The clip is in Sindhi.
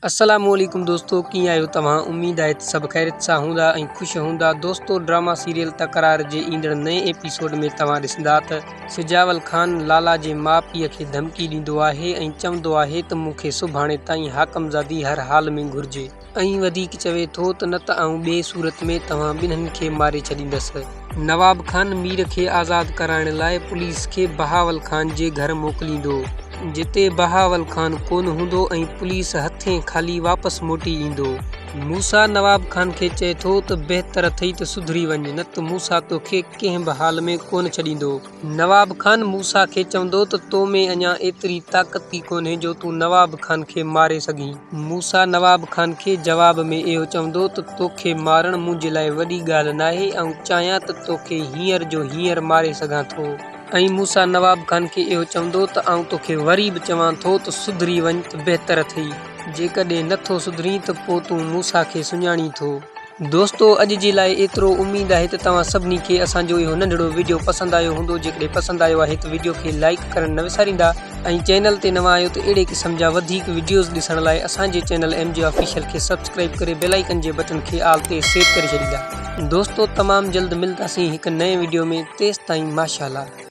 السلام عليڪم دوستو ڪيئن آهيو توهان اميد آهي ته سڀ خيريت سان هوندا ۽ خوش هوندا دوستو ڊراما سيريل تڪرار جي ايندڙ نئين ايپيسوڊ ۾ توهان ڏسندا ته سجاول خان لالا جي ماء پيء کي ڌمڪي ڏيندو آهي ۽ چوندو آهي ته مون کي سڀاڻي تائين حاڪمزادي هر حال ۾ گهرجي ۽ وڌيڪ چوي ٿو ته نه ته آئون ٻئي صورت ۾ توهان ٻنهن کي ماري ڇڏيندس. نواب خان مير کي آزاد ڪرائڻ لاء پوليس کي بهاول خان جي گهر موڪليندو، جتي بهاول خان ڪونه هوندو ۽ پوليس هٿين خالي واپس موٽي ايندو. موسيٰ نواب خان کي چئي ٿو ته بهتر اٿئي ته سڌري وڃ نه ته موسيٰ توکي ڪنهن به حال ۾ ڪونه ڇڏيندو. نواب خان موسيٰ کي چوندو ته تو ۾ اڃا ايتري طاقت ئي ڪونهي جو تون نواب خان کي ماري سگهين. موسيٰ نواب خان کي جواب ۾ اهو چوندو ته توکي مارڻ منهنجي لاء وڏي ڳالهه ناهي، آئون چاهيان ته توکي هينئر جو هينئر ماري سگهان ٿو. ۽ موسيٰ نواب خان کي اهو چوندو ته آئون توکي وري به چوان ٿو ته سڌري وڃ ته بهتر اٿئي، جيڪڏهن نٿو سڌرين ته پوء تون موسيٰ کي سڃاڻين ٿو. دوستو اڄ جي لاء ايترو اميد آهي ته توهان سڀني کي اسان جو اهو ننڍڙو وڊيو پسند آيو هوندو جيڪڏهن پسند آيو آهي ته وڊيو کي لائيڪ ڪرڻ نه وساريندا ۽ چينل تي نوان آهيو ته اهڙي قسم جا وڌيڪ وڊيوز ڏسڻ لاء اسان جي چينل ايم جي آفيشل کي سبسڪرائيب ڪري بيل آئيڪن جي بٽڻ کي آل تي سيٽ ڪري ڇڏيندا دوستو تمام جلد ملداسين هڪ نئين وڊيو ۾ تيستائين ماشاءالله.